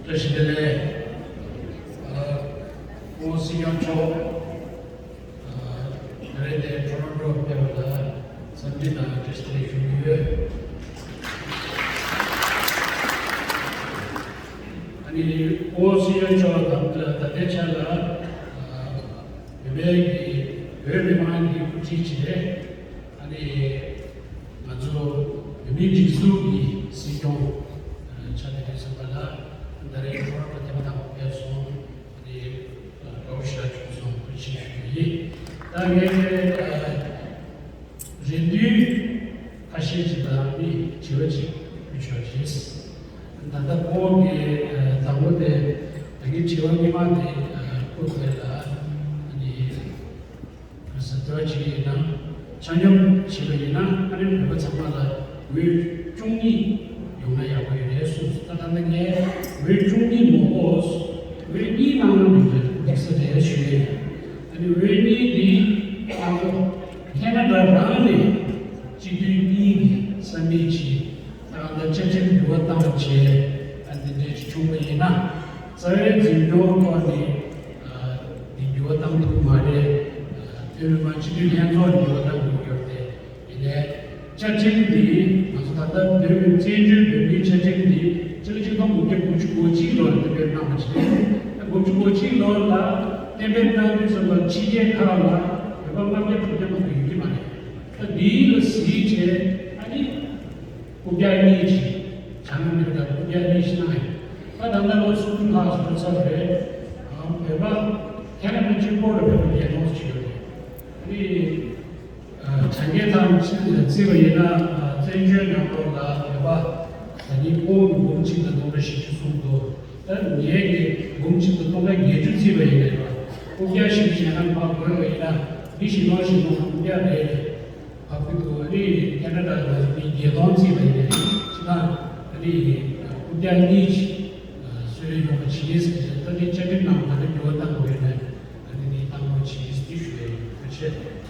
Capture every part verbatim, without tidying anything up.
བཀྲ་ཤིས་བདེ་ལེགས། ཨ། སྐུ་ངོ་སྲིད་སྐྱོང་མཆོག་ཨ། ད་རེས་དེ་ཊོ་རོན་ཊོ་ཕེབས་པ་ལ་འཚམས་འདྲི་དང་བཀྲ་ཤིས་བདེ་ལེགས་ཞུ་གི་ཡོད། ཨ་ནི་སྐུ་ངོ་སྲིད་སྐྱོང་མཆོག་དང་ད་ལྟའི་ཆར་ལ་ཨ། བོད་པའི་གི་བོད་མི་མང་གི་དབུ་ཁྲིད་ཅིག་རེད། ཨ་ནི་ང་ཚོ་བོད་མིའི་སྒྲིག་འཛུགས་ཀྱི་སྲིད་སྐྱོང་ཆགས་བསྡད་ཡོད་ཟེར་བ་ལ་ད་རེས་ཊོ་རོན་ཊོ་དེ་མ་ཐག་ཕེབས་སོང་། ཨ་ནི་དགའ་པོ་ཞེ་དྲག་བྱུང་སོང་། ཐུགས་རྗེ་ཆེ་ཞུ་གི་ཡིན། ད་ངས་རེ་འདུན་ཁ་ཤས་ཅིག་དང་ཨ་ནི་དྲི་བ་ཅིག་ཕུལ་ཆོག་ཅེས། ད་ལྟ་ཁོང་གི་དང་པོ་དེ་ད་གིན་དྲི་བ་སྔོན་མ་དེ་ཕུལ་བ་ལ་ཨ་ནི། ག་ཟེར་དོན་ཅིག་ཡིན་ན། ཆ་སྙོམས་བྱས་པ་ཡིན་ན་ཨ་ནི་བོད་པ་ཚང་མ་ལ་འོས་བཅུ་གཉིས་ཡོང་ན་ཡག་པོ་ཡོད་རེད་གསུངས་སོང་། ད་ད་ལྟ་ངས་འོས་བཅུ་གཉིས་མ་དགོས། འོས་གཉིས་གནང་ན་འགྲིག་འགྲིག་ས་རེད་ཞུ་ཡས། ཨ་ནི་འོས་གཉིས་འདི་ང་ཚོ་ཁེ་ན་ཌ་རང་ནས་སྤྱི་འཐུས་གཉིས་ཀྱི་ས་མིག་ཅིག་ད་ལྟ་བཅའ་ཁྲིམས་འགྱུར་བ་བཏང་བྱས། ཨ་འདི་འདྲས་ཅིག་བྱུང་བ་ཡིན་ན་རྩ་བའི་འཛིན་སྐྱོང་ཐོག་ནས་ཨ་འདི་འགྱུར་བ་བཏང་ཐུབ་ཀྱི་མ་རེད། ཨ་བོད་མི་མང་སྤྱི་འཐུས་ལྷན་ཚོགས་ནས་འགྱུར་བ་བཏང་དགོས་ཀྱི་ཡོད་རེད། ཡིན་ནའི་བཅའ་ཁྲིམས་འདི་ང་ཚོ་ད་ལྟ་བོད་མི་བཙན་བྱོལ་བོད་མིའི་བཅའ་ཁྲིམས་འདི་ཕྱི་ལོ་ཆིག་སྟོང་དགུ་བརྒྱ་དགུ་བཅུ་གོ་གཅིག་ལོར་གཏན་འབེབས་གནང་བ་ཞིག་རེད། ད་དགུ་བཅུ་གོ་གཅིག་ལོར་ལ་གཏན་འབེབས་གནང་དུས་ཙམ་པ་ཕྱི་རྒྱལ་ཁག་ལ་བོད་པ་ལྔ་བརྒྱ་དྲུག་བརྒྱ་ལྷག་ཙམ་ཡོད་ཀྱི་མ་རེད། ད་འདིའི་ལ་གཟིགས་བྱས་ཨ་ནི། རྐུབ་བཀྱག་གཉིས་ཀྱིས་བྱང་ཨ་མི་རི་ཀར་རྐུབ་བཀྱག་གཉིས་ཤིག་གནང་ཡོད། ད་ད་ལྟ་ལོ་སུམ་ཅུ་ལྷག་ཙམ་འགྲོ་ཚར་བ་རེད། ཨ་བོད་པ་ཁེ་ན་ཌ་གཅིག་པོ་ལ་བོད་པ་བརྒྱད་སྟོང་ཅིག་ཡོད་རེད། ཨ་ནི་ཨ་གྲངས་ཀའི་ཐང་ཅིག་བརྩིས་པ་ཡིན་ན་ཨ་བཙན་བྱོལ་ནང་ལོགས་ལ་བོད་པ་ད་ནི་ཕོ་བོ་འབུམ་གཅིག་དང་སྟོང་ཕྲག་བཞི་བཅུ་ཙམ་འདུག་ད་ངས་ཀྱི་འབུམ་གཅིག་དང་སྟོང་ཕྲག་བརྒྱད་ཅུ་བརྩིས་པ་ཡིན་ན་རྐུབ་བཀྱག་བཞི་བྱས་ན་མར་བགོས་པ་ཡིན་ན་མི་བཞི་སྟོང་བཞི་སྟོང་རྐུབ་བཀྱག་རེད། ཨ་ཁུ་ཐུ་ཨ་ནི་ཁེ་ན་ཌ་ལ་མི་བརྒྱད་སྟོང་བརྩིས་པ་ཡིན་ནའི་ཕྱི་ནང་ཨ་ནི་རྐུབ་བཀྱག་གཉིས་ཤིག་གསོལ་རས་ཡོང་བ་བྱེད་ཟེར་ཏེ་ད་ནི་བཅའ་ཁྲིམས་ནང་ད་ནི་འགྱུར་བ་བཏང་དགོས་ཡོད་ནའི་ཨ་ནི་འདི་བཏང་རོགས་བྱེད་ཟེར་ཞུ་ཡ་ཡིན། ཐུགས་རྗེ་ཆེ།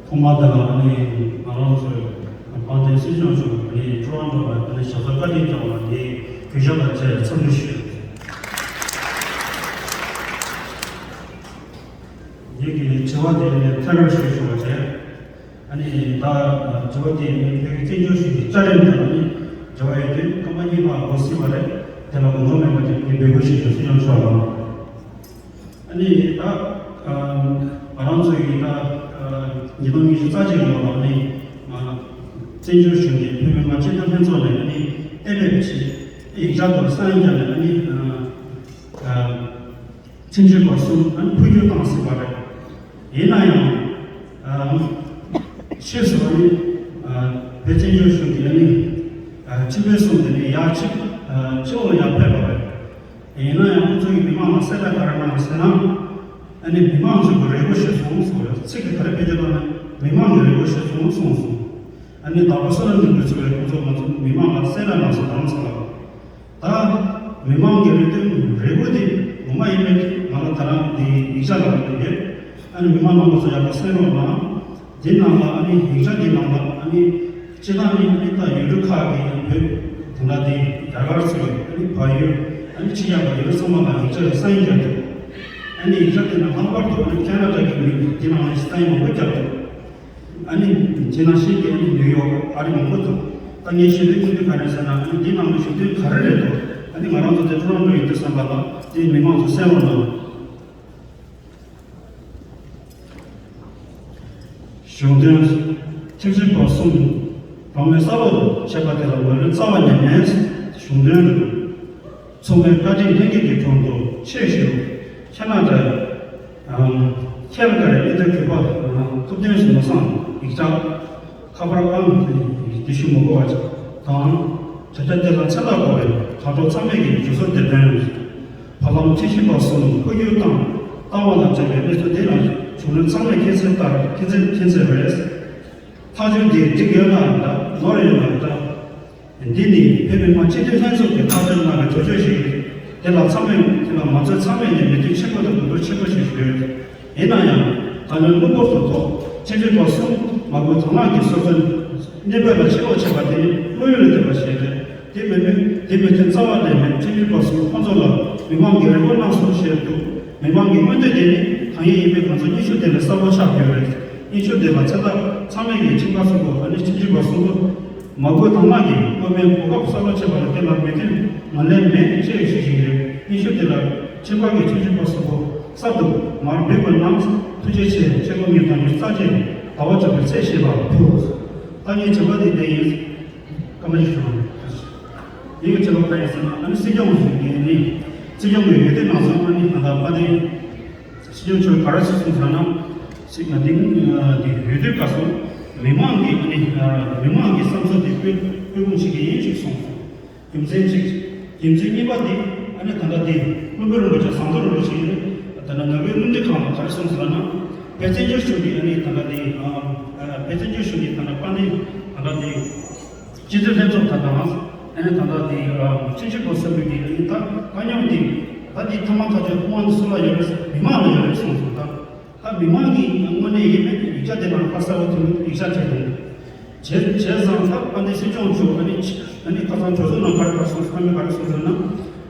ཐོག་མར་དེ་ལ་ཨ་ནི་ང་རང་ཚོའི་དཔལ་ལྡན་སྲིད་སྐྱོང་མཆོག་ཨ་ནི་ཊོ་རོན་ཊོ་ལ་ཨ་ནི་ཞབས་སར་བཀའ་དྲིན་བསྐྱངས་པ་དེ་གུས་ཞབས་དང་བཅས་འཚམས་འདྲི་ཞུ། ངེད་ཀྱི་དྲི་བ་དེ་ནི་ཐད་ཀར་ཞུས་བྱུང་བ་རེད། ཨ་ནི་ད་དྲི་བ་དེ་ནི་བོད་ཀྱི་བཙན་བྱོལ་གཞུང་གི་བཅའ་ཁྲིམས་དང་ནི་འབྲེལ་བ་ཡོད་དུས་སྐར་མ་གཉིས་ལྷག་འགོར་སྲིད་པ་རེད། དེ་ལ་དགོངས་འགལ་མེད་པ་ཅིག་ངས་འབོད་སྐུལ་ཞུ་རྒྱུ། སྲིད་སྐྱོང་མཆོག་ལ། ཨ་ནི་ད་ཨ་ང་རང་ཚོ་ཡིན་ད་ཨ་ཉིས་སྟོང་ཉི་ཤུ་རྩ་གཅིག་ལོ་ལ་ཨ་ནི་ཨ་བཙན་བྱོལ་གཞུང་གིས་བོད་མི་མང་སྤྱི་འཐུས་ལྷན་ཚོགས་ནས་ཨ་ནི་གཏན་འབེབས་བྱས། ཡིག་ཆ་དང་གསན་རྒྱ་ནས་ཨ་ནི་ཨ་ཨ་ཁྲིམས་ཞིབ་པ་གསུམ་ཨ་ནི་འཕོ་འགྱུར་བཏང་སྲིད་པ་རེད། ཡིན་ན་ཡང་ཨ་ཕྱིས་སུ་ཨ་ནི་ཨ་བོད་བཙན་བྱོལ་གཞུང་གིས་ཨ་ནི་ཨ་ཁྲིམས་དཔོན་གསུམ་དེ་ནས་ཡར་ཕྱིར་ཨ་ཕྱི་ལོགས་ལ་ཡར་ཕེབས་པ་རེད། ཡིན་ན་ཡང་ཁོ་ཚོ་གིས་མི་མང་ལ་གསལ་བསྒྲགས་ག་རེ་གནང་ཟེར་ན། ཨ་ནི་མི་མང་ཚོ་གི་རེ་སྐུལ་ཞིག་སོང་ཟེར་བ་རེད། ཚིག་གི་ག་རེ་བེད་སྤྱོད་བཏང་ན་མི་མང་གི་རེ་སྐུལ་ཞིག་སོང་གསུངས་སོང་། ཨ་ནི་ཟླ་བ་བསོད་ནམས་ནོར་བུས་གཙོས་པའི་ཁོང་ཚོ་ང་ཚོ་མི་མང་ལ་གསལ་བསྒྲགས་གནང་སོང་། རྡ་རམ་ས་ལ་ད་མི་མང་གི་རེ་འདུན་རེ་སྐུལ་དེ་ངོ་མ་ཡིན་པའི་ང་ལ་ད་རང་དེ་ཡིག་ཆ་ལ་འདུག་ཡོད། ཨ་ནི་མི་མང་རྣམ་པ་ཚོ་ཡག་པོ་གསན་རོགས་གནང་། དེ་ནང་ལ་ཨ་ནི་ཡིག་ཆ་དེ་ནང་ལ་ཨ་ནི་སྤྱི་བཏང་ནས་ཨ་ནི་ད་ཡུལ་གྲུ་ཁག་གི་བོད་དེ་འདྲ་དེ་རྒྱ་གར་ཚོས་ཨ་ནི་བལ་ཡུལ་ཨ་ནི་ཕྱི་རྒྱལ་ཁབ་ཡུལ་གྲུ་ཚང་མ་ལ་ཡིག་ཆ་ལ་གསན་རྒྱག་འདུག་ཨ་ནི་ཡིག་ཆ་དེ་ནང་ལྷག་པར་དུ་ཨ་ནི་ཁེ་ན་ཌ་གི་མི་དེ་ནང་ནས་གསན་མང་པོ་བརྒྱབ་འདུག་ཨ་ནི་དེ་ནང་བཞིན་གྱི་ཨ་ནི་ནིའུ་ཡོག་ཨ་རི་མང་པོ་འདུག་ད་ངས་ཞུ་འདོད་ཀྱི་འདུག་ག་རེ་ཟེར་ན། ཨ་ནི་འདི་ནང་ལ་ཞུ་འདོད་ག་རེ་རེད་འདུག་ཨ་ནི་ང་རང་ཚོ་དེ་ཀྲུང་དབྱང་གི་ཡིན་དུས་བསམ་པ་ལ་དེ་མི་མང་ཚོ་གསན་རོགས་གནང་། གཞུང་དོན། ཁྲིམས་ཞིབ་པ་གསུམ་གྲོང་མི་གསར་པ་བྱས་པ་དེ་ལ་ངོས་ལེན་རྩ་བ་ནས་མེད། གཞུང་དོན་རེད་འདུག་ཚོགས་མིའི་བཀའ་དྲིན་ལྷན་རྒྱས་ཀྱི་དྲུང་དུ་ཆེད་ཞུ། ཁྱེད་རྣམ་པས་ཨམ་ཁྱེད་རང་ག་རེ་ཨི་ཐ་གུས་པ་ཐུབ་བསྟན་ཟིན་མ་སང་ཡིག་ཆ་ཁ་པར་ཨང་དེ་ཞུ་མི་དགོས་པ་དང་དྲ་རྒྱ་དེ་ལ་མཚན་རྟགས་དགོས་པའི་དྲ་གྲོགས་ཚང་མས་ཀྱི་བརྗོད་གསོལ་འདེབས་དོན། བར་ལམ་ཁྲིམས་ཞིབ་པ་གསུམ་འཕོ་འགྱུར་བཏང་བཏང་བ་དང་འབྲེལ་བའི་གནས་ཚུལ་དེ་ལ་བྱུང་རིམ་ཚང་མས་མཁྱེན་གསལ་ལྟར་མཁྱེན་གསལ་མཁྱེན་གསལ་རེད། ཐག་གཅོད་འདི་འགྲིག་ཡོད་ན་འདྲ་ནོར་ཡོད་ན་འདྲ། འདི་ནི་བོད་མི་མང་སྤྱི་འཐུས་ལྷན་ཚོགས་ཀྱིས་ཐག་གཅོད་གནང་བའི་གྲོས་ཆོད་ཞིག་རེད། དེ་ལ་ཚང་མས་དེ་ལ་ང་ཚོས་ཚང་མས་ནས་མོས་མཐུན་ཆེན་པོ་དང་གོ་བསྡུར་ཆེན་པོ་ཞིག་ཞུས། ཡིན་ན་ཡང་ ད་ནི་གླུ་བོར་དུ་ཐོག་ཆེད་མཁས་པ་གསུམ་མ་བུ་དང་ལག་གི་སོ་སོའི་གནས་བབ་ལ་ཆེ་བ་བྱེད་པ་དེ་ནི་བློ་ཡུལ་ལས་འདས་པ་ཞིག་རེད། དེ་མིན་མིན་དེ་མི་མཐུན་རྩ་བ་ནས་མེད། ཆེད་མཁས་པ་གསུམ་ཁོང་ཚོ་ལ་མི་མང་གི་རེ་བ་གནང་སོང་ཞེས་འདུག་མི་མང་གི་མངོན་འདོད་དེ་ནི་གང་ཡིན་ཡིན་པའི་ང་ཚོ་སྙན་ཞུ་དེ་ལ་གསལ་པོ་ཆགས་ཡོད་རེད། སྙན་ཞུ་དེ་ལ་མཚན་རྟགས་ཚང་མས་ཀྱི་ཁྱིམ་པ་གསུམ་པོ་ཨ་ནི་ཆེད་མཁས་པ་གསུམ་པོ། མ་བུ་དང་ལག་གིས་བློ་དམན་གོ་སྐབས་གསར་པ་བྱེད་པ་ལ་དེ་ལ་མི་མཐུན་ངོས་ལེན་མེད་ཅེས་ཞུ་བཞིན་ཡོད། སྙན་ཞུ་དེ་ལ་ཁྱིམ་པ་གི་ཆུང་ཆུང་པ་སོགས་པོ་གསར་དུ་མར་འབུད་པ་གནང་ཐུགས་རྗེ་ཆེ། ཆེད་སྐོང་ཉིན་དང་ཉི་རྩ་ཆེ་ཟླ་བ་བཅུ་པའི་ཚེས་བཞི་ལ་ཕུལ། ད་ངའི་བྱ་བ་དེ་དེ་ཡིན། སྐར་མ་ཞིག་བྱུང་། ཡིན་གྱི་བྱ་བ་ག་ཡིན་ཟེར་ན་ཨ་ནི་སྲིད་སྐྱོང་ཞུ་མཁན་ནི་སྲིད་སྐྱོང་གི་འོས་བསྡུ་ནང་སོང་ཨ་ནི་ང་དང་པ་དེ། སྲིད་སྐྱོང་མཆོག་ག་རེ་ཞིག་གསུངས་ཟེར་ན། ཞིག་ང་འདི་འདི་འོས་བསྡུའི་སྐབས་སུ་མི་མང་གི་ཨ་ནི་མི་མང་གི་བསམ་ཚུལ་དེ་སྤེལ་སྤེལ་སྐུང་བྱེད་ཀྱི་ཡིན་ཞེས་གསུངས་སོང་། རྒྱུ་མཚན་གཅིག་རྒྱུ་མཚན་གཉིས་པ་དེ་ཨ་ནི་ད་ལྟ་དེ་བློན་པོ་རིན་པོ་ཆེ་ཟམ་གདོང་རིན་པོ་ཆེ་ཡིན་ད་ལྟ་ནང་པའི་བློན་འདྲི་ཁང་ལ་ག་རེ་གསུངས་ཟེར་ན། བོད་བཙན་བྱོལ་གཞུང་གི་ཨ་ནི་ད་ལྟ་དེ་བོད་བཙན་བྱོལ་གཞུང་གི་ད་ལྟ་དཔལ་ལྡན་ད་ལྟ་དེ། སྤྱི་འཐུས་ལྷན་ཚོགས་དང་དང་། ཨ་ནི་ད་ལྟ་དེ་ཆུ་བཞི་སྒང་གསུམ་པའི་གི་ཨ་ནི་ད་དཀའ་རྙོག་དེ་ད་དེ་ཐ་མ་ཁ་ཆོད་ཐུགས་དབང་དེ་སུ་ལ་ཡོད་རེད་ཟེར་མི་མང་ལ་ཡོད་རེད་གསུངས་སོང་། ད་ད་མི་མང་གི་དངོས་གནས་ཡིན་མིན་ཡིག་ཆ་དེ་ནང་ཁ་གསལ་པོ་དེ་ཡིག་ཆ་བྲིས་འདུག་བྱས་བྱས་ཙང་ད་དཔལ་ལྡན་སྲིད་སྐྱོང་མཆོག་ཨ་ནི་ཨ་ནི་ཁ་སང་གྲོས་ཚོགས་ནང་ག་རེ་ག་རེ་གསུངས་སོང་ཨ་ནི་ག་རེ་གསུངས་སོང་ན།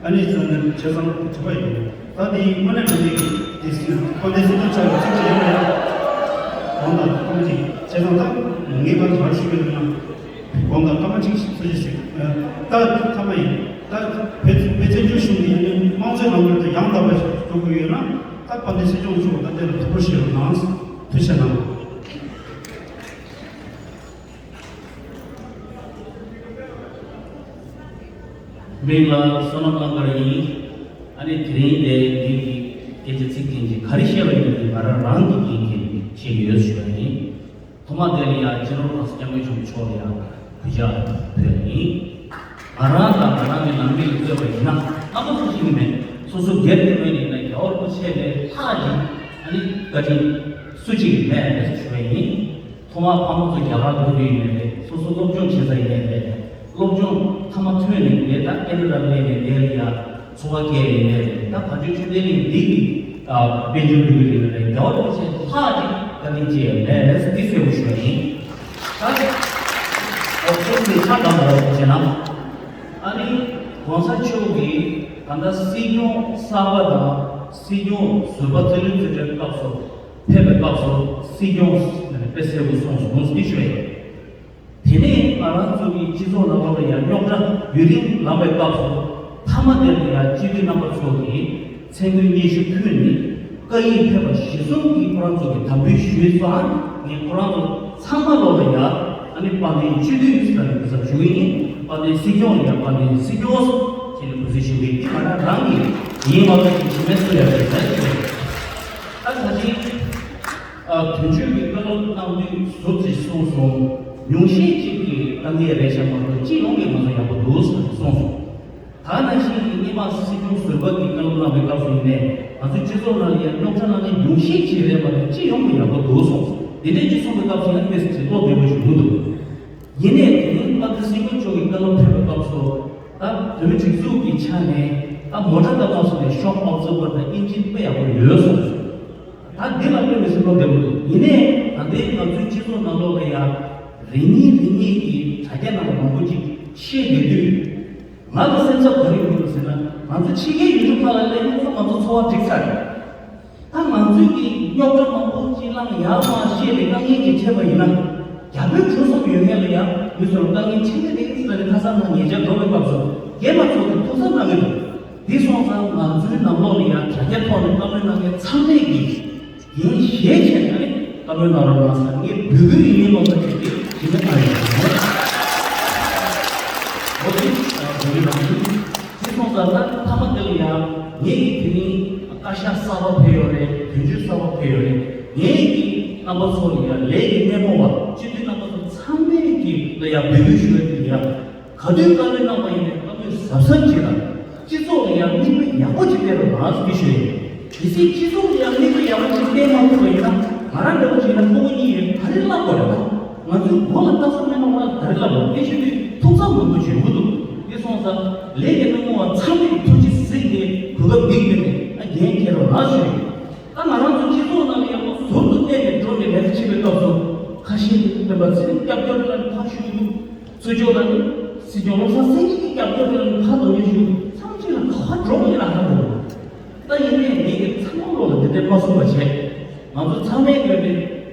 ཨ་ནི་ཚོ་ནི་བྱས་ཙང་དྲི་བ་ཡིན། ད་དེ་དངོས་གནས་དྲང་གནས་ཀྱི་དེ་སྲིད་དཔལ་ལྡན་སྲིད་སྐྱོང་ཆགས་ཡོད་ཚིག་ཅིག་ཡོད་མ་རེད། གང་ལྟར་ཐ་མ་ཅིག་བྱས་ཙང་ད་ངས་ང་ཚོ་བར་ཞུ་གི་འདུག་ན། གང་ལྟར་ཐ་མ་ཅིག་ཞིག་ཚོད་ཅིག་ཞིག་ད་ཐ་མ་ཡིན། ད་བོད་བོད་བཙན་བྱོལ་གཞུང་གི་ཨ་ནི་དམངས་གཙོའི་ལམ་ལུགས་དེ་ཡང་དག་པ་ཞིག་འགྲོ་དགོས་ཡོད་ན་ད་དཔལ་ལྡན་སྲིད་སྐྱོང་མཆོག་ད་དེ་ལ་ཐུགས་ཁུར་བཞེས་རོགས་གནང་། ཐུགས་རྗེ་གནང་། མིང་ལ་བསོད་ནམས་གླང་དར་ཡིན། ཨ་ནི་དེ་རིང་དེ་འདི་གི་སྐད་ཆ་ཚིག་ཐེངས་ཀྱི་ག་རེ་བཤད་པ་ཡིན་ནའི་ང་རང་རང་གི་འགན་འཁྱེར་ནས་བཤད་ཀྱི་ཡོད་ཞུ་བ་ཡིན། ཐོག་མ་དེ་ལ་ཡང་སྤྱི་ནོར་གོང་ས་སྐྱབས་མགོན་ཆེན་པོ་མཆོག་ལ་ཡང་གུས་ཕྱག་ཕུལ་བ་ཡིན། ང་རང་དང་ང་རང་གི་ནང་མི་ཡིས་བརྩོན་པ་ཡིན་ན་རྣམ་པ་ཚོ་ཞིག་མེད། སོ་སོ་སྒེར་གྱི་ངོས་ནས་ཡིན་ན་རྒྱལ་བ་རིན་པོ་ཆེ་ལས་ལྷག་ཅིག་ཨ་ནི་བཀའ་དྲིན་སུ་གཅིག་མེད་ཞུ་བ་ཡིན། ཐོག་མར་ཕ་མ་ཚོ་རྒྱ་གར་སྡོད་དུས་ཡིན་ནའི་རེད། སོ་སོ་སློབ་སྦྱོང་བྱེད་ས་ཡིན་ནའི་རེད། སློབ་སྦྱོང་མཐའ་མ་ཐོན་ནས་རེད། ད་ཀེ་ན་ཌ་སླེབས་ནས་རེད་ལ་ཡ་འཚོ་བ་སྐྱེལ་ཡིན་ནའི་རེད། ད་བར་ཆད་ཆོས་ལྡན་གླིང་འདི་གི་དཔལ་འབྱོར་འགྲོ་གི་རེད་ལ་རེད། རྒྱལ་བ་རིན་པོ་ཆེ་ལྷག་ཅིག་བཀའ་དྲིན་ཆེ་མེད་འདི་གསལ་པོ་ཞུ་བ་ཡིན། ད་ཨོ་ཁོང་གི་ཆ་གང་འདྲ་བྱས་ན་ཨ་ནི་གོང་ས་མཆོག་གིས་ད་ལྟ་སྲིད་སྐྱོང་གསར་པ་དང་སྲིད་སྐྱོང་ཟུར་པ་རྩིས་ལེན་རྩིས་ཁྲའི་སྐབས་སུ། ཕེབས་པའི་སྐབས་སུ་སྲིད་སྐྱོང་དཔེ་གསལ་པོ་གསུངས་སོང་ཟེར་ཞུ་ཡ། དེ་ནས་ང་རང་ཚོ་གི་སྤྱི་ཚོགས་ནང་ལོགས་ལ་ཡང་རྙོག་དྲ་ཡུན་རིང་ལངས་པའི་སྐབས་སུ་མཐའ་མ་དེ་ལ་ཡང་སྤྱི་འཐུས་རྣམ་པ་ཚོ་གིས་མཚན་འཁོད་སྙན་ཞུ་ཕུལ་ནས་བཀའ་ཡིག་ཕེབས་པ་གཞིར་བཟུང་གིས་ཁོ་རང་ཚོ་གི་དམ་འབུལ་ཞུས་ཙང་ངས་ཁོ་རང་ཚོ་ཚང་མ་ལོགས་ལ་ཡང་ཨ་ནི་དཔལ་ལྡན་སྤྱི་འཐུས་ཟེར་ནས་གུས་ཞབས་ཞུ་གི་ཡིན། དཔལ་ལྡན་སྲིད་སྐྱོང་ལ་ཡང་དཔལ་ལྡན་སྲིད་སྐྱོང་ཟེར་ནས་གུས་ཞབས་ཞུ་གི་ཡིན། འདི་ང་རང་རང་གི་ཡིན་མ་གཏོགས་ཅིག་བྱེད་མེད་སུ་ཡང་རེད་ཟེར་ཞུ། ད་ད་ཅི། ཨ་དོན་གཅོད་ཀྱི་བཀའ་སློབ་གནང་དུས་ཟུར་ཅིག་གསུངས་སོང་། ཉུང་ཤས་ཅིག་གིས་དཀའ་ངལ་རེད་ཤག་མ་གཏོགས་སྤྱི་ཡོངས་ཀྱི་ང་ཚོ་ཡག་པོ་འདུག་ཟེར་གསུངས་སོང་། ད་ནང་བཞིན་གྱི་སྔོན་མ་སྲིད་སྐྱོང་ཟུར་པ་གིས་བཀའ་སློབ་གནང་བའི་སྐབས་སུ་ཡིན་ནའི་ང་ཚོའི་སྤྱི་ཚོགས་ནང་ལ་ཡང་རྙོག་དྲ་གནང་མཁན་ཉུང་ཤས་ཅིག་རེད་མ་གཏོགས་སྤྱི་ཡོངས་ཀྱི་ཡག་པོ་འདུག་གསུངས་སོང་། དེ་འདྲས་ཅིག་གསུངས་པའི་སྐབས་སུ་ཡང་དཔེ་ཅིག་བློ་བདེ་པོ་ཞིག་མི་འདུག་ཡིན་ནའི་དེ་རིང་དཔལ་ལྡན་སྲིད་སྐྱོང་མཆོག་གིས་བཀའ་སློབ་ཕེབས་པའི་སྐབས་སུ་ད་བོད་མི་སྒྲིག་འཛུགས་ཀྱི་ཆ་ནས་ད་མོ་ཊ་དང་མ་སོང་ནས་ཤོག་ཨོབ་ཛར་བར་དང་ཨིན་ཇིན་དཔེ་ཡག་པོ་ཡོད་གསུངས་སོང་། ད་འདི་ལ་དཔེ་མི་སྲིད་བློ་བདེ་པོ་འདུག་ཡིན་ནའི་ད་ལྟའི་ང་ཚོའི་སྤྱི་ཚོགས་ནང་ལོགས་ལ་ཡང་རེ་གཉིས་རེ་གཉིས་ཀྱི་དྲ་རྒྱ་ནང་ལ་མང་པོ་ཅིག་བཤད་བསྡད་དུས་ང་ལ་སེམས་འཚབ་ག་རེ་ཡོང་གི་འདུག་ཟེར་ན་ང་ཚོ་ཕྱི་རྒྱལ་ཡུལ་གྲུ་ཁག་ལ་སླེབས་ཡོང་ཙང་ང་ཚོ་འཚོ་བ་འགྲིག་ཚར་རེད། ད་ང་ཚོས་ཀྱི་རྙོག་དྲ་མང་པོ་ཅིག་བླངས་ཡར་མར་བཤད་ནས་དཀའ་ངལ་ཅིག་འཕྲད་པ་ཡིན་ན། རྒྱ་བོད་གྲོས་ཚོགས་ཡོད་མཁན་ལ་ཡང་མི་ཚོར་དཀའ་ངལ་འཕྲད་ཀྱི་རེད་ཟེར་ནས་ཁ་སང་ང་ཉེ་ཆར་འགྲོ་བའི་སྐབས་སུ་རྒན་ལགས་ཚོ་གིས་ཐུགས་འཚབ་གནང་གི་འདུག་དེ་སོང་ཙང་ང་ཚོའི་ནང་ལོགས་ལ་ཡང་དྲ་རྒྱ་ཐོག་ནས་བཀའ་མོལ་གནང་མཁན་ཚང་མས་ཀྱིས་འགན་བཞེས་བྱས་ནས་བཀའ་མོལ་གནང་རོགས་གནང་ཟེར་ངས་འབོད་སྐུལ་ཡིན་ངེས་མ་གཏོགས་ཅིག་གི་ཞུ་མེད་གནང་ཡོད་མ་རེད། འོ་དེ་འབོད་སྐུལ་གནང་གི་འདུག་དེ་སོང་ཙང་ད་མཐའ་མ་དེ་ལ་ཡང་ངེད་ཀྱིས་དེ་རིང་བཀའ་ཤག་གསར་པ་ཕེབས་ཡོད་རེད། དོན་གཅོད་གསར་པ་ཕེབས་ཡོད་རེད། ངེད་ཀྱི་རྣམ་པ་ཚོ་ལ་ཡང་ལས་ཀྱི་སྣེ་མོ་བ་སྤྱི་འཐུས་རྣམ་པ་ཚོ་ཚང་མས་ཀྱི་ལ་ཡང་འབོད་སྐུལ་ཞུ་ཡ་དེ་ཡང་ག་དུས་བཀའ་མོལ་གནང་བ་ཡིན་ནའི་བཀའ་མོལ་གཟབ་གཟབ་བྱེད་དང་། སྤྱི་ཚོགས་ལ་ཡང་མིག་དཔེ་ཡག་པོ་ཅིག་སྟེར་རོགས་གནང་ཞེས་ཞུ་ཡ་ཡིན། གལ་སྲིད་སྤྱི་ཚོགས་ལ་ཡང་མིག་དཔེ་ཡག་པོ་ཅིག་སྟེར་མ་ཐུབ་པ་ཡིན་ན་ང་རང་འདྲ་བོ་ཅིག་ཡིན་ན་ཕྲུ་གུ་གཉིས་ཡོད་ག་རེ་བསླབ་དགོས་རེད་པ། ང་ཚོའི་མགོ་ལ་ལྟ་ས་མེད་ན་ང་ལ་ག་རེ་ལབ་དགོས་དེ་ཤེས་དུས་ཐུགས་འཚབ་མང་པོ་བྱེད་དགོས་འདུག་དེ་སོང་ཙང་ལས་ཀྱི་སྣེ་མོ་བ་ཚང་མས་ཐུགས་རྗེ་གཟིགས་ནས་གོ་སྐབས་འདི་བརྒྱུད་ནས་ཨ་འགན་འཁྱེར་རོགས་གནང་ཞུ་ཡིན། ད་ང་རང་ཚོ་སྤྱི་ཚོགས་ནང་ལ་ཡག་པོ་ཟུར་དུ་བལྟས་ ཚོས་སྐྱབས་བཅོལ་དུ་ཕར་ཞུགས་འདུག། ཚུར་ཕྱོགས་ལ་ནི་སྲིད་སྐྱོང་བློ་བཟང་སེང་གེ་གིས་སྐྱབས་བཅོལ་དུ་ཕར་ལོག་ཉེ་ཞུགས་འདུག། ཚང་མ་ཅིག་ལ་ག་པར་འགྲོ་གི་ལ་ཧ་གོ། ད་ཡིན་ནའི་ངེད་ཀྱི་ཚང་མ་བློ་ལ་འདི་འདྲ་མ་གསུངས་པ་བྱས། ང་ཚོ་ཚང་མས་དགོས་པའི་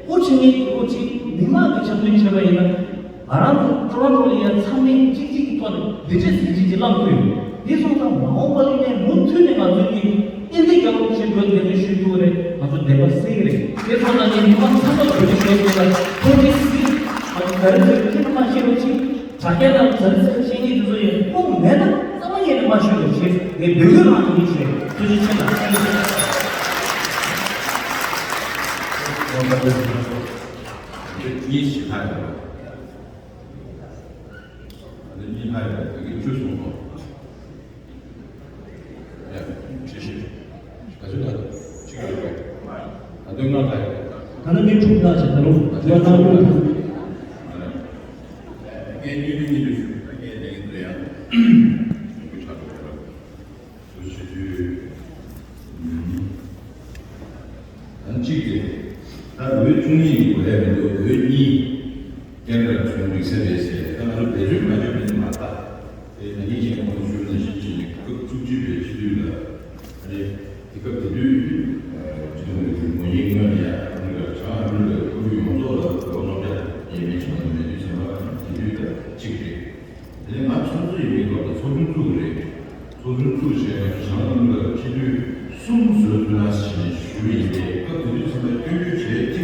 ཨོ་ཆེ་ངེད་ཀྱི་ཨོ་ཆེ་མི་མང་གི་འཆམ་མཐུན་བྱས་པ་ཡིན་ན། ང་རང་ཚོ་ཊོ་རོན་ཊོ་ལ་ཡ་ཚང་མས་གཅིག་གཅིག་གི་ཐོག་ནས་འདི་འདྲས་ཟིག་གཅིག་གཅིག་བླངས་ཐུབ་ཡོད། དེ་སོང་ཙང་མ་འོངས་པ་ལ་ནས་མུ་མཐུད་ནས་ང་ཚོ་གི་ཨིན་དེ་རྒྱལ་ལོ་ཆེ་འགྲོ་དེ་འདྲ་ཞུ་ཐུབ་རེད། ང་ཚོ་བདེན་པ་གསལ་གི་རེད། དེ་སོང་ཙང་ངས་མི་མང་ཚང་མ་གུས་བཀུར་ཞུ་ཡ་ལ་ཐུགས་རྗེ་གཟིགས། ང་ཚོ་ག་རེ་ཟེར་ཁྱེད་མ་ཤེས་རོགས་གྱིས། དྲ་རྒྱ་དང་ག་རེ་ཟེར་ཤེས་ངེས་དེ་ཚོ་ཡོད་ཁོང་མེད་ན་རྩ་བ་ཉིད་ནས་མ་ཤོད་རོགས་གྱིས། ངས་འབོད་སྐུལ་རང་ཐུགས་རྗེ་ཆེ། ཐུགས་རྗེ་ཆེ་ལ། གཉིས་ཤིག་ཧ་ཡོད། ཨ་ནི་གཉིས་ལྷག་ཡོད་པ་དེ་གི་བཅུ་གསུམ་པོ། ཡ། བཅུ་བཞི། ག་ཚོད་ལ་གཅིག་ཡོད་པས། ད་དུང་ལྔ་ལྷག་ཡོད་པས། ད་ནི་མི་དྲུག་ལྷག་ཅིག་ད་རུང་ང་ཚོའི་ནང་ལོགས་ལ། ངས་གཉིས་མི་གཉིས་ལ་ཞུ། ད་ངས་ལས་འགན་དུ་ཡང་ཞུ་དགོས་ཆགས་འདུག་ལ། ཞུ་དུས། ཨང་གཅིག་དེ། ད་འོས་བཅུ་གཉིས་ཀྱི་དགོས་ཡ་མི་འདུག། འོས་གཉིས། ཀེན་ཌར་བྱུང་འགྲིག་ས་རེད་ཟེར། ད་ང་ཚོ་བེད་སྤྱོད་མ་བྱུང་མིན་མ་རེད། དེ་ན་ནིང་ཞིག་ངོ་ཞུ་ན་ཞིག་ཅིག་ནས་སྐབས་བཅུ་གཅིག་པའི་སྤྱི་འཐུས་ལ། ཨ་རེ། དེ་སྐབས་དེ་དུས། སྤྱི་ཚོགས་ཀྱི་ངོས་ཡིན་སྔོན་ལ་ཡ་ཨ་མི་རི་ཀ་བྱང་ཨ་མི་རི་ཀའི་ཁོར་ཡུག་ཡོངས་རྫོགས་ལ་སློབ་སློབ་གྲྭ་ཡས་མས་བྱུང་བ་མེད་དུས་ཙམ་པ་དེ་དུས་ལ་གཅིག་རེད། དེ་ནས་ང་ཚོགས་གཙོ་ཡིན་པའི་སྐབས་ལ་ཚོགས་ཆུང་བཙུགས་རེད། ཚོགས་ཆུང་བཙུགས་བྱས་ང་ཚོ་བྱང་ཨ་མི་རི་ཀ་སྤྱི་འཐུས་གསུམ་བཟོས་ཐུབ་ན་ཞེས་ཞུས་པ་ཡིན་པས། སྐབས་དེ་དུས་ཚང་མས་སྐྱོན་བརྗོད་བྱས་ཏེ་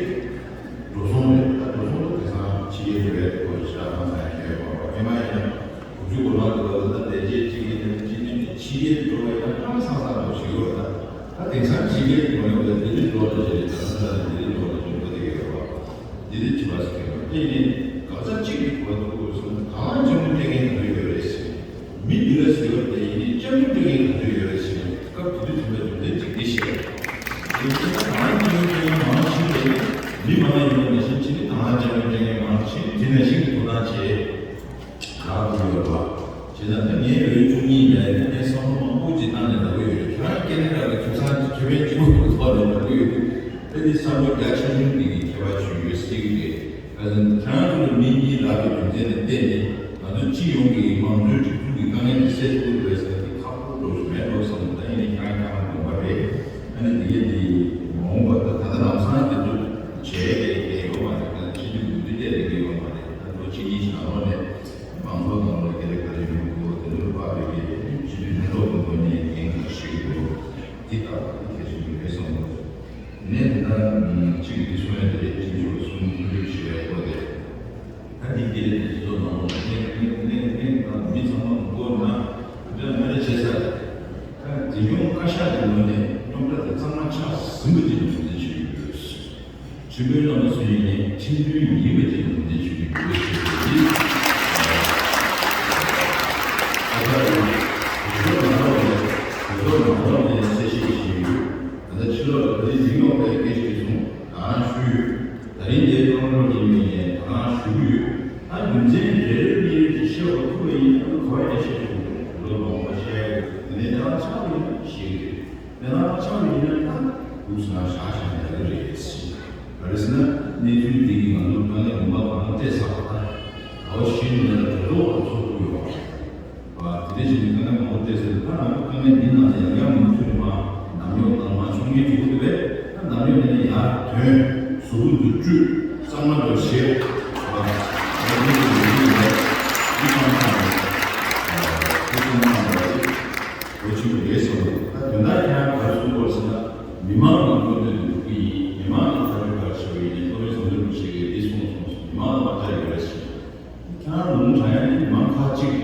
འགྲོ་སོང་རེད། ད་འགྲོ་སོང་ལ་དེང་སང་ཕྱི་རྒྱལ་དུ་བས་སྐོར་ཞེ་དྲག་གང་ཚང་ཡང་ཡོད་པ་ཨེ་མ་ཡིན་ན། དགུ་བཅུ་གོ་ལྔ་དུ་བ་ལ་ད་ལས་བྱེད་ཅིག་ཡིན་ན་ཕྱི་འཐུས་ནས་ཕྱི་རྒྱལ་དུ་འགྲོ་བ་ཡིན་ན་ཧང་སང་སང་འགྲོ་བཞིན་ཡོད་ད། ད་དེང་སང་ཕྱི་རྒྱལ་དུ་འགྲོ་ཡོང་བའི་ལྡི་ལི་འགྲོ་ལ་བྱེད་རེད། ད་ལྟ་ལྡི་ལི་འགྲོ་ལ་བྱེད་པ་དེ་ཡོད་པ། འདི་ནི་བྱིས་པ་ཟེར་མཁན་དེ་ནི་དགག་བྱ་གཅིག་གི་གོ་ཐུབ་དགོས་སོང་། ད་ལྟ་འཇམ་པོ་སྤྲད་མཁན་ག་ཚོད་ཡོད་རེད་ཟེར། མི་འདི་ལ་ཟེར་བ་དེ་ཡིན་ནི་འཇམ་པོ་སྤྲད་མཁན་ག་ཚོད་ཡོད་རེད་ཟེར། སྐབས་དེ་དུས་དེ་འདྲ་རྒྱུ་མཚན་གཅིག་འདི་ཤེས། དེ་ཡིན་ན་ད་ལྟ་འཇམ་པོ་སྤྲད་མཁན་མང་ཞིག་རེད། མི་མང་ཡིན་པ་ནང་བཞིན་ཕྱི་ནི་ད་ལྟ་འཇམ་པོ་སྤྲད་མཁན་མང་ཞིག་དེ་ནང་བཞིན་དུ་ཐོབ་ཐང་བྱེད། ལག་ཏུ་ཡོད་པ། བྱས་ཙང་ད་ངའི་འོས་བཅུ་གཉིས་ལས་ནི་ངས་བསམ་བློ་མང་པོ་ཅིག་བཏང་ནས་ལབ་ཀྱི་ཡོད་རེད། ཁྱེད་རང་སྐད་ནས་ར་ལ་ཁེ་བཟང་ཁེ་ཕན་གཅིག་པོ་ཐོག་ནས་ལབ་ཀྱི་ཡོད་དུས། ཨ་ནི་བསམ་བློ་རྒྱ་ཆེ་ཆུང་འདི་གི་ཁྱད་པར་ཅིག་ཡོད་སྲིད་ཀྱི་རེད། ཨ་ནི་ཁྱེད་རང་ཚོ་ལ་མི་གཉིས་ལབ་པའི་རྒྱུ་མཚན་ལ་བརྟེན་ནས་ང་ཚོ་སྤྱི་ཡོངས་ཀྱི་མང་གཙོའི་སྒྲིག་འཛུགས་ཀྱི་དཀའ་ངལ་འདི་སེལ་ཐུབ་ཀྱི་རེད་ཟེར་ན་འདི་ཁག་པོ་འགྲོ་ཞིག་མེད་འགྲོ་བསམ་འདུག། ད་ཡིན་ནའི་ཁྱེད་རང་ཁྱེད་རང་དགོངས་པ་རེད། ཨ་ནི་འདི་གས་འདི་མ་འོངས་པ་ད་ད་ལྟ་ལམ་སང་འདི་ཚོ་བྱས་ཡས་ཡོད་མ་རེད། ད་སྤྱི་འཐུས་འགོ་འཛིན་བལྟས་ཡས་ཡོད་མ་རེད། ད་ལོ་གཅིག་གཉིས་ཤིག་ནང་ལོགས་ནས། མང་ཚོགས་ནང་ལ་དགེ་ལས་ག་རེ་ཡོང་དགོས་དེ་ཚོར་དཔག་པའི་གི་སྤྱི་འཐུས་ལྷན་ཚོགས་ཀྱི་ངོས་ནས་འགན་ཁག་ཞིག་འདུག། འདི་ལྟ་བུ་གལ་ཆེན་པོ་རེད་བསམ་འདུག། ནས་དེ་ལྟར་གཅིག་འདི་གསུང་ཡ་དེ་རེད། གཅིག་མཇུག་ལ་གསུང་ཐུབ་ཞེས་པའི་སྐོར་དེ། ད་འདི་དགེ་ལས་དེ་སྤྱི་ཚོགས་ནང་ལོགས་ལ་གླེང་གླེང་གླེང་གླེང་དང་མི་ཚང་མ་མགོ་ན་དེ་འདྲ་མི་འདྲ་བྱེད་ས་རེད། ད་དེ་སྐྱོང་བཀའ་ཤག་གི་ངོས་ནས་སྐྱོང་གྲྭ་དེ་གཙང་མ་ཆགས་ཟིན་པ་ཅིག་ངོས་འཛིན་བྱེད་ཀྱི་ཡོད། ཁྲིམས་དཔོན་རྣམ་པ་ཚོ་ཡིན་ནའི་ཁྲིམས་མཐུན་ཡིན་པ་ཅིག་ངོས་འཛིན་ཞུ་རྒྱུ་ཡོད་ཞེས་པ་ཡིན། ད་ལྟ་ཡང་བོད་ནང་ལོགས་ནས་བོད་ནང་ལོགས་ནས་གསལ་བཤད་བྱས་ཡོད། ད་ལྟ་ཕྱི་ལོགས་ལ་ད་རིང་མི་ཡོང་བའི་སྐད་ཆ་དེ་སོང་ད་རང་ཞུས་ཡོད། ད་རིང་འདིའི་ཀྲོང་ཀྲོང་ཡིན་པའི་ནས་ད་རང་ཞུ་གི་ཡོད། ད་རྒྱུ་མཚན་རེ་རེ་གཉིས་རེ་ཅིག་བཤད་པ་ཐུབ་པ་ཡིན་ན་ག་བ་ཡང་བཤད་ཆོག་གི་རེད། ལོ་མང་པོ་བཤད་ཡོད། དེ་ནས་ད་རང་ཆགས་པ་ཡིན་ན་ཤེས་ཀྱི་རེད། དེ་ན་ཆགས་པ་ཡིན་ན་ད་འུ་ཚོ་ན་ཤ་ཤ་ནས་ཡག་གི་རེད་ཟེར། ག་རེ་ཟེར་ན་གནས་ཚུལ་འདི་གིས་ང་ཚོ་དཀའ་ངལ་ངོ་མ་གང་སྤྲད་ཚར་བ་དང་། ད་བ་གཞི་ནས་ལ་གྲོས་ཚོགས་ལ་ཚོགས་ཐུབ་ཡོད་པ། དེ་འདྲ་བྱས་ནས་དཀའ་ངལ་མང་པོ་སྤྲད་ཟེར་ད་ང་ཚོ་དཀའ་ངལ་འདི་ནང་ལ་ཡང་ཡང་མུ་མཐུད་ནས་མ་ནམ་ཡོང་དང་མ་ཆོག་ངེས་འགྲོ་གི་འདུག་པས། ད་ནམ་ཡོང་ནས་ནས་ཡར་ཐོན་གཟུགས་པོ་འཛུགས་སྐྲུན་གཙང་མ་འགྲོ་བྱེད་པ། ང་ཚོ་འདི་འདི་འདི་འདི་ཚང་མ་རེད། འདི་ཚང་མ་རེད། ལོ་ཆེན་པོ་རེད་གསུངས་འདུག། ད་དོན་དག་ཁྱེད་རང་ག་རེ་གསུངས་འདུག་ཟེར་ན། མི་མང་གི་མངོན་འདོད་དུ་འགྲོ་གི་ཡིན། མི་མང་གི་ཐག་གཅོད་ག་རེ་བྱེད་པ་ཡིན་ནའི་སློབ་དཔོན་ཟམ་གདོང་རིན་པོ་ཆེ་གིས་འདི་གསུངས་སོང་། མི་མང་ལ་མ་བལྟ་ཡོད་རེད་ཟེར། ཁྱེད་རང་ལུང་དྲངས་ཡ་ནི་མི་མང་ཁག་གཅིག་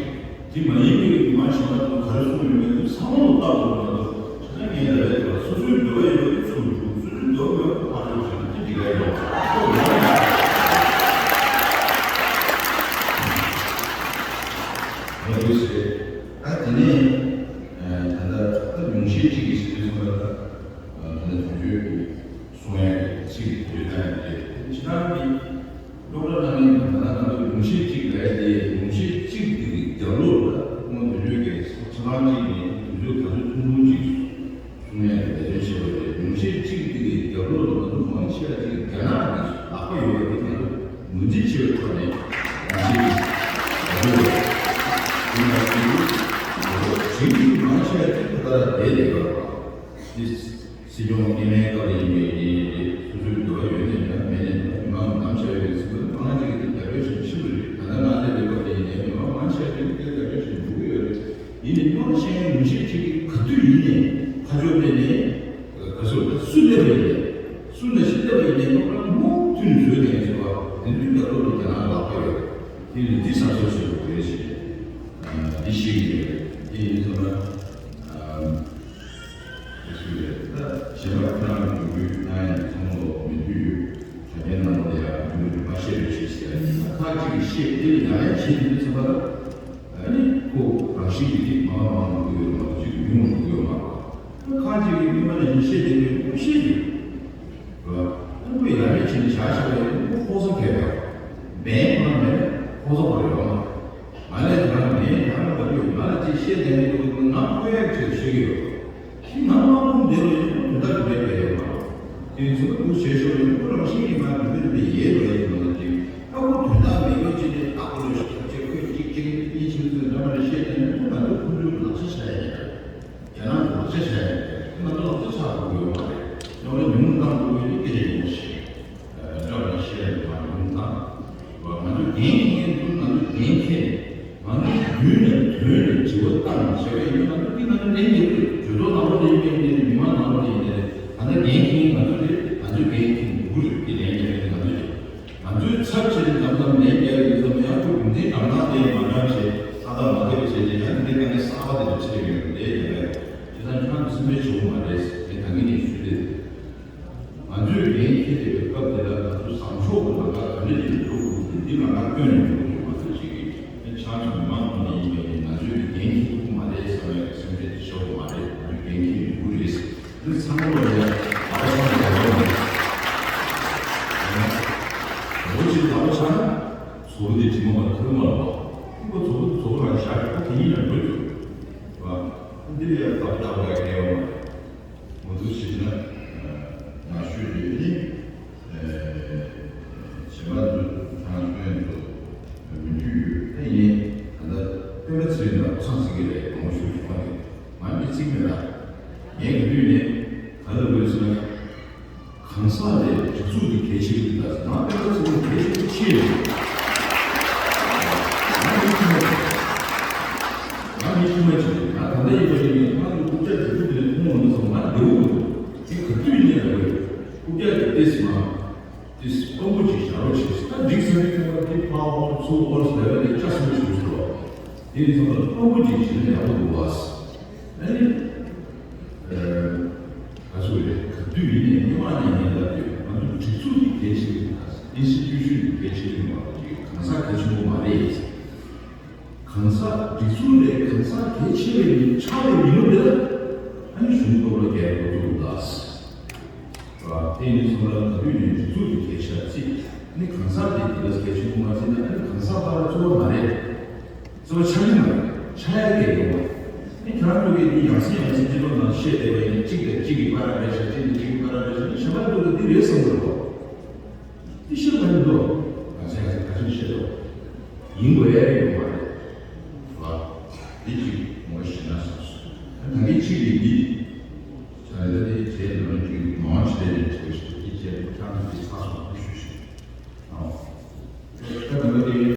རེད། དེ་མ་ཡིན་པའི་མི་མང་གཞན་པ་ཚོ་ག་རེ་གསུངས་ཡོད་མེད་དུ་ཚང་མ་ལ་བལྟ་དགོས་མ་གཏོགས། ད་ངས་ལབ་ཡ་དེ་ལ་སོ་སོའི་འདོད་པ་ཡོད་པ་ཚུར་འཇུག་སོ་སོའི་འདོད་པ་མེད་པ་ཕར་འཇུག་བྱས་ན་དེ་འགྲིག་ག་ཡོད་མ་རེད། ངས་དུས་ཟེར། ད་དེ་ནས་ད་ལྟ་ད་ཉུང་ཤས་གཅིག་གིས་ཟེར་དུས་ཙམ་པ་ད་ད་ལྟ་དུས་ཚོད་ཀྱི་གསུང་ཡ་གི་ཚིག་གི་དུས་ད་ཡང་དེ་ཕྱི་ནང་གི་སློབ་གྲྭ་ནང་ནས་ད་ལྟ་ང་ཚོ་ཉུང་ཤས་གཅིག་ལས་དེ་ཉུང་ཤས་གཅིག་དེ་གི་རྒྱབ་ལོགས་ལ་སྔོན་དུས་ཚོད་ཀྱི་ཆ་ཚང་གཅིག་ནས་དུས་ཚོད་ག་ཚོད་ཐུང་ཐུང་གཅིག་གསུང་ཡ་གི་འབད་བརྩོན་བྱས་པ་རེད། ཉུང་ཤས་གཅིག་དེ་གི་རྒྱབ་ལོགས་ལ་ང་ཚོ་མང་ཆེ་བ་གཅིག་རྒྱ་ནག་གི་ལག་པ་ཡོད་པ་དེ་ང་ཚོ་ ངོས་འཛིན་བྱེད་པའི་ཐོག་ནས་ང་ཚོས་ཀྱི་ལས་འགུལ་བ་དེ་ལ་ཞུགས་ཡོད། དེ་ལ་ཞུགས་ཡོད། མང་ཆེ་བ་ཅིག་ད་ལྟ་བསྡད་བསྡད་ཡོད་པ་དེ། སྲིད་སྐྱོང་འོས་མིའི་སྐབས་ལ་ཡིན་པའི་ཡིན་ཏེ་སོ་སོའི་འདོད་པ་ཡོད་ནའི་འདྲ་མེད་ནའི་འདྲ་མི་མང་གདམ་བྱ་ཡོད་པའི་ཚུལ་དུ་མང་ཆེ་གིས་དེ་རྒྱབ་སྐྱོར་བྱེད་ཕྱིན་པ་རེད། ད་ལྟ་ང་སླེབས་པའི་སྐབས་ལ་ཡིན་ནའི་མི་མང་མང་ཆེ་གིས་དེ་རྒྱབ་སྐྱོར་བྱེད་འགྲོ་གི་ཡོད་རེད། ཡིན་ནའི་རྙོག་དྲ་བཤད་མཁན་ངོ་ཤེས་ཅིག་གིས་ག་དུས་ཡིན་ནའི་ཕར་ཕྱོགས་སླེབས་ནས་ག་སུ་ད་སུ་སླེབས་པ་ཡིན་ནའི་སུ་ན་ཞིག་སླེབས་པ་ཡིན་ནའི་རྙོག་དྲ་མུ་མཐུད་ནས་བཟོས་བསྡད་མཁན་ཚོ་བ་དེ་ཚོའི་རྒྱབ་ལོགས་ལ་རྒྱ་ནག་ལག་པ་ཡོད། དེ་ནི་འདི་གསར་གཏོད་བྱེད་དགོས་རེད་ཞེས་འདི་ཤེས་ཀྱི་ཡོད། དེ་ཡིན་ཙང་ན། ཨམ། དེ་ཚོ་ལས་ད་གཞན་པ་ཁྱེད་རང་གི་འབོད་སྐུལ་གནང་ཡ་ཚང་མ་ལོག་མི་འདུས་ཡོད། དྲ་རྒྱའི་ནང་ལོགས་ལ་ཡང་འབོད་སྐུལ་མ་བཤད་པའི་ཆེད་ཟེར་ཡ་ཡིན་ན་ཁག་ཅིག་གིས་བཤད་དེ་ལ་ཡང་ཡང་བྱེད་དུས་ཚོད་པ་ལ་ཨ་ནི་ཁོ་རང་བཞིན་གྱིས་དེ་མ་མང་མང་འགྲོ་གི་ཡོད་མ་གཏོགས་ཅིག་ཉུང་རུ་འགྲོ་གི་ཡོད་མ་རེད། ཁག་ཅིག་གིས་སྔོན་མ་ནས་བཤད་བསྡད་པའི་ཁོ་བཤད་ཀྱི་རེད། ཨ་ནི་ཁོ་ཡ་རེ་བྱས་ནས་བཞག་བཞག་པ་ཡིན་ན་ཁོ་ཕོག་ས་གས་པ་མེད་ཁོ་རང་མེད་ན་ཕོག་ས་ཁོ་རང་ཡོད་མ་རེད། ང་ལས་དེ་རང་མེད་ཡང་མ་ལུས་ང་ལ་ཅིག་བཤད་བསྡད་མི་འདུག་ང་ཁོ་ཡག་ཆེད་ཤོད་ཀྱི་ཡོད། ཁྱི་ནང་མ་ཕུང་བསྡད་པ་ཡིན་ན་དོན་དག་ག་རེ་བྱས་ཡོད་མ་རེད། དེ་ཚོ་ཁུར་བྱས་ཤོར་ཡོད་ཁོ་རང་བཞིན་གྱིས་ང་དུ་བོད་པའི་ཡལ་འགྲོ་ཡ་ཡིན་ནོ་ཅིག་ཨ་ཁུ་དོན་དག་མེད་ཡོད་ཅིག་ནས་ཨ་ཁུ་ལོ་ཞིག་ཁྱབ་ཆེ་ཁོས་གཅིག་གཅིག་གཉིས་ཆུང་ཚོད་འདྲ་མ་རེ་བཤད་བསྡད་ན་ཁོ་ང་ཚོ་ཁོ་ཚོའི་ལག་ཆ་ཆགས་ཡ་ཡིན། རྒྱ་ནག་གི་ལག་ཆ་ཆགས་ཡ་ཡིན། ང་ཚོ་ལག་ཆ་ཆགས་དགོས་ཡོད་མ་རེད། ཡང་ན་ཉུང་བཏང་དགོས་ཡོད་ནི་སྐད་ཆ་ཡིན་ཞིང་། སྐབས་ལ་བཤད་ཡ་དང་ཉུང་བཏང་། ང་ཚོ་འགན་འཁྱེར་མཁན་ཚོ་ང་ཚོ་འགན་འཁྱེར་ནས་ང་ཚོ་རྒྱུན་ནས་དོན་ནས་དྲི་བ་བཏང་བྱས་པ་ཡིན་ན་ང་ཚོ་འདི་ང་ཚོ་ལན་རྒྱག་གི་རེད། ཇུས་གཏོགས་ནང་ལོགས་ལ་ཡིན་པའི་ཡིན་ནའི་མི་མང་ནང་ལོགས་ལ་ཡིན་ནའི་ད་ལྟ་འགན་འཁྱེར་མཁན་ང་ཚོ་རེད། ང་ཚོས་འགན་འཁྱེར་ནས་འགྲོ་གི་རེད། འདི་ལན་རྒྱག་མཁན་ང་ཚོ་རེད། ང་ཚོའི་ཚབ་བྱས་ནས་ནམ་ཙམ་ལན་རྒྱག་ཡོད་ཙམ་ཡང་ཁོ་རྒྱུ་མཚན་རང་དབང་དེ་མ་འདྲ་བྱས་ཐ་ཐ་མ་ཐ་བྱས་བྱས་ཡང་འདི་དཀའ་ངལ་གསར་པ་དེ་འདྲ་ཆེ་ཡོད་རེད། ཡང་ན་ཁྱེད་རང་ཚོ་སེམས་ཁྲལ་བྱེད་དགོས་མ་རེད། ངས་ད་གིན་ནས་ཞུས་ཏེ། ང་ཚོས་འགན་འཁྱེར་བསྡད་པའི་སྐབས་དེ་ལ་ང་ཚོ་བཟང་ཕྱོགས་ཀྱི་ལམ་ཁ་ག་འདྲ་ཅིག་ལ་འགྲོ་དགོས་ཀྱི་འདི་ལམ་ཁ་སྟོན་ནས་འགྲོ་དགོས་ཀྱི་མ་གཏོགས་ཅིག་གིས་ཆང་ཚོ་མི་མང་ཐོག་ནས་ཡིན་པའི་ང་ཚོས་འགན་འཁྱེར་ཐུབ་ཀྱི་མ་རེད་བསམ་ཡག་གི་སེམས་ཁྲལ་དེ་བྱེད་དགོས་མ་རེད། ང་ཚོས་འགན་འཁྱེར་ཡོང་གི་རེད། འདི་ཚང་མ་ལ་ཡ་ལག་པ་འཆང་དགོས་མ་རེད། ལོ་གཅིག་ལག་པ་འཆང་ན་བཟོ་པོ་དེ་དྲི་མ་མ་ཐོན་མ་ལོ། ཁོ་བཟོ་པོ་བཟོ་པོ་རང་བཞག་ཁོ་དེ་ཉིད་ལ་འགྲོ་རྒྱུ་རེད། འདི་ལ་ཡ་ལག་པ་འཆང་དགོས་ཡ་གལ་ཡོད་མ་རེད། མུ་མཐུད་བྱས་ན། ང་ཤོད་རྒྱུ་ནི། བྱེ་མ་འདི་ཁྱེད་རང་ཚོ་ཡོད་འདུག་མི་འཐུས་ཡོད་ཨེ་ཡིན། ད་ལྟ་སྟོན་པ་ཚེ་རིང་ལ་ཚང་ཟེར་གི་རེད། མང་ཤོས་ཤོད་པ་ནི་ང་མི་གཅིག་མེད་ལ། ངས་ག་དུས་ནས་ག་ལ་འོས་ཟེར་ན། གང་ཟག་ལས་སྒྲིག་འཛུགས་ཀྱི་གལ་ཆེ་གི་འདུག་ད་ང་སྟོན་པ་ཚེ་རིང་གལ་ཆེ་གི་ཆེ་ཡོད། ང་མི་ཁྱིམ་མ་ང་མི་ཁྱིམ་མ་ཅིག་ང་ད་ལྟ་ཡིན་པ་ཡིན་ནས་ང་ཚོ་རྐུབ་བཀྱག་དེ་ཚོ་དེ་ནས་མཐོང་བ་མི་སོང་ང་འདེའུ་མི་འདུག་དེ་ག་དུས་ཡིན་ནས་ལ་འོས། རྐུབ་བཀྱག་གི་ཏེས་མ། ཏེས་དཔང་པོ་ཅིག་བཞག་རོགས་བྱེད། ད་འགྲིག་ཟིན་པའི་ཁྱོད་ཀྱིས་ཕར་འོང་ཚུར་འོང་ཟེར་བ་དེ་ལྕགས་སྲིན་པོ་ཞིག་རེད་ཟེར་བ། དེ་ཡིན་ཙང་ད་དཔང་པོ་ཅིག་བྱེད་ན་ཡག་པོ་འདུག་བ། ཨ་ནི། ག་ཚོད་རེད། ག་དུས་ཡིན་ནའི་སྔོན་མ་ནས་ཡིན་ལབ་དུས་ང་ཚོ་སྒྲིག་འཛུགས་ཀྱི་གལ་ཆེ་གི་མ་རེད། ཨིན་སི་ཊི་ཊུ་ཤན་གྱི་གལ་ཆེ་གི་མ་རེད། གང་ཟག་གལ་ཆེན་པོ་མ་རེད། གང་ཟག་སྒྲིག་འཛུགས་ལས་གང་ཟག་གལ་ཆེ་བའི་ཆགས་པའི་མི་ལོ་འདི་ལ་ཨ་ནི་གཞུང་སྟོབས་ལ་རྒྱལ་ཁབ་འཛུགས་ལ། དེ་ནི་སོང་ལ་ག་དུས་ནས་སྒྲིག་འཛུགས་ཀྱི་གལ་ཆེ་ཚིག་ནི་གང་ཟག་དེ་དེ་ལ་གལ་ཆེན་པོ་མ་ཟིན་ན་ཨ་ནི་གང་ཟག་པ་ལ་གཙོ་བོ་མ་རེད། གཙོ་བོ་ཆགས་ཀྱི་མ་རེད། ཆགས་ཡ་གི་ཡོང་བ། ནི་ཁྱེད་རང་ཚོ་གིས་ནི་ཡང་སེ་ཡང་སེ་སྤྱི་ཚོགས་ནང་བཤད་བསྡད་པ་ཡིན། གཅིག་དང་གཅིག་གིས་བར་ར་རེད་ཤག་གཅིག་དང་གཅིག་གིས་བར་ར་རེད་ཤག་ནི་གཞན་པ་ཚོ་གིས་འདི་རེད་བསམ་གི་འདུག་འདི་ཤེས་དགོས་ནི་འདུག་ང་ཚོས་ང་ཚོས་ག་ཚོད་བཤད་དོ། ཡིན་དགོས་ཡ་ཡོད་མ་རེད། བ། འདི་གཅིག་ངོ་ཤེས་ན་བསམ་སོང་། ད་གིན་གཅིག་གིས་འདི། ད་ལྟ་དེ་རྗེས་ལ་འདི་མང་ཆེ་ལས་ནས་བྱེད་ཤེས་འདི་རྗེས་ལ་ཁྱང་འདི་ཚ་སོང་འདི་ཞུ་ཤེས། ཨོ། ད་ག་ལ་དེ།